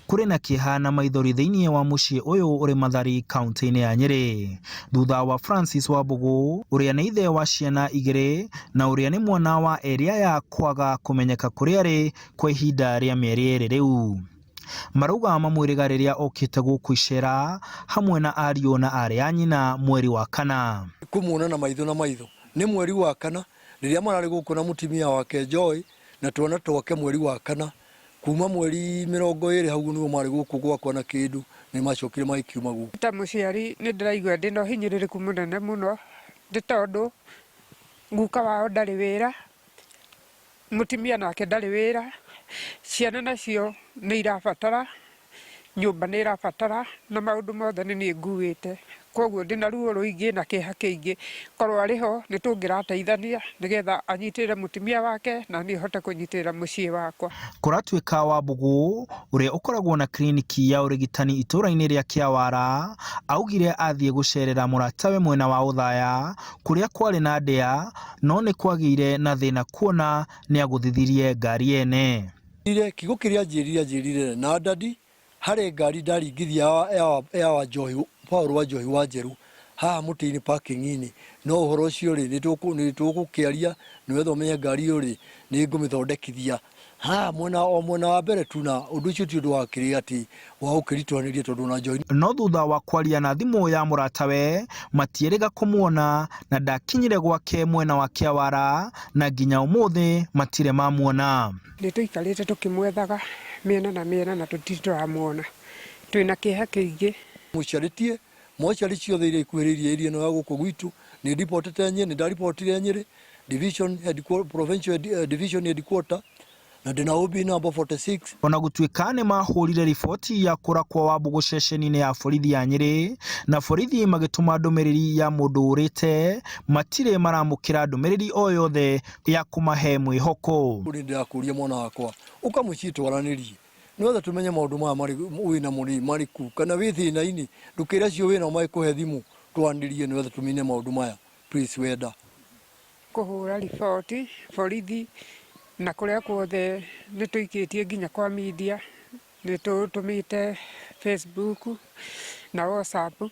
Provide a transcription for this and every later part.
Kũrĩ na kĩeha na maithori thĩinĩ wa mũciĩ ũyũ ũrĩ Mathari kaunti-inĩ ya Nyĩrĩ thutha wa Francis Wambũgũ ũrĩa nĩ ithe wa ciana igĩrĩ na ũrĩa nĩ mwana wa erĩ aya kwaga kũmenyeka kũrĩa arĩ kwa ihinda rĩa mĩeri ĩrĩ rĩu. Marauga mamwĩrĩga rĩrĩa okĩte gũkũ icera hamwe na ariũ na aarĩ a nyina mweri wa kana. Kũmuona na maitho na maitho nĩ mweri wa kana rĩrĩa mararĩ gũkũ na mũtumia wake Joy na twana twake mweri wa kana. Kuma mweri 20 hau nĩguo marĩ gũkũ gwakwa na kĩndũ nĩ macokire magĩkiuma gũkũ. Ta mũciari nĩ ndĩraigua ndĩna ũhinyĩrĩrĩku mũnene mũno nĩ tondũ guka wao ndarĩ wĩra, mũtumia nake ndarĩ wĩra, ciana nacio nĩ irabatara, nyũmba nĩ ĩrabatara na maũndũ mothe nĩ niĩ nguĩte. Koguo ndĩna ruo rũingĩ na kĩeha kĩingĩ. Korwo arĩ ho nĩ tũngĩrateithania nĩgetha anyitĩrĩre mũtumia wake na niĩ hote kũnyitĩrĩra mũciĩ wakwa. Kũratuĩka Wambũgũ ũrĩa ũkoragwo na kiriniki ya ũrigitani itũũra-inĩ rĩa Kĩawara augire athiĩ gũcerera mũratawe mwena wa Othaya kũrĩa kwarĩ na ndĩa no nĩ kwagĩire na thĩna kuona nĩagũthithirie ngari ene. Kiugo kĩrĩa anjĩrire anjĩrire na daddy harĩ ngari ndaringithia ya Wanjohi Paul Wanjohi wa Njeru haha mũtĩ-inĩ parking-inĩ no ũhoro ũcio rĩ nĩ tũgũkĩaria nĩgetha ũmenye ngari ĩyo rĩ nĩ ngũmĩthondekithia haha mwena o mwena wa mbere tu na ũndũ ũcio ti ũndũ wa kĩrĩa atĩ wa gũkĩritũhanĩria tondũ ona Njohi. No thutha wa kwaria na thimũ ya mũratawe matiĩrĩga kũmuona na ndakinyire gwake mwena wa Kĩawara na nginya ũmũthĩ matirĩ mamuona. Nĩ tũikarĩte tũkĩmwethaga mĩena na mĩena na tũtirĩ tũramuona. Twĩna kĩeha kĩingĩ. Mũcarĩtie mocarĩ ciothe iria ikuhĩrĩirie area ĩno ya gũkũ gwitũ. Nĩ ndibotete Nyĩrĩ, nĩ ndaribotire Nyĩrĩ division headquarter, provincial division headquarter na ndĩna OB number 46. Ona gũtuĩka nĩ mahũrire riboti ya kũra kwa Wambũgũ ceceni-inĩ ya borithi ya Nyĩrĩ na borithi magĩtũma ndũmĩrĩri ya mũndũ ũrĩte, matirĩ maramũkĩra ndũmĩrĩri o yothe ya kũmahe mwĩhoko. Nĩ ndĩrakũria mwana wakwa ũka mũciĩ twaranĩrie nĩgetha tũmenye maũndũ maya marĩ wĩna mo rĩ marĩkũ kana wĩ thĩna-inĩ ndũkĩre acio wĩnao magĩkũhe thimũ twaranĩrie nĩgetha tũmine maũndũ maya please wenda. Kũhũra riboti borithi na kũrĩa kuothe nĩ tũikĩtie nginya kwa media, nĩ tũtũmĩte Facebook na WhatsApp.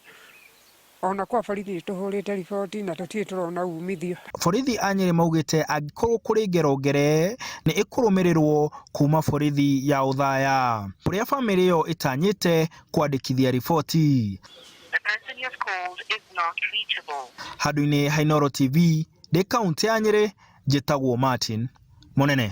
Ona kwa borithi nĩ tũhũrĩte riboti na tũtirĩ tũrona umithio. Borithi a Nyĩrĩ maugĩte angĩkorwo kũrĩ ngero ngere nĩ ĩkũrũmĩrĩrwo kuma borithi ya Othaya kũrĩa bamĩrĩ ĩyo ĩtanyĩte kwandĩkithia riboti. Handũ-inĩ ha Inooro TV ndĩ kaũntĩ ya Nyĩrĩ, njĩtagwo Martin Mũnene.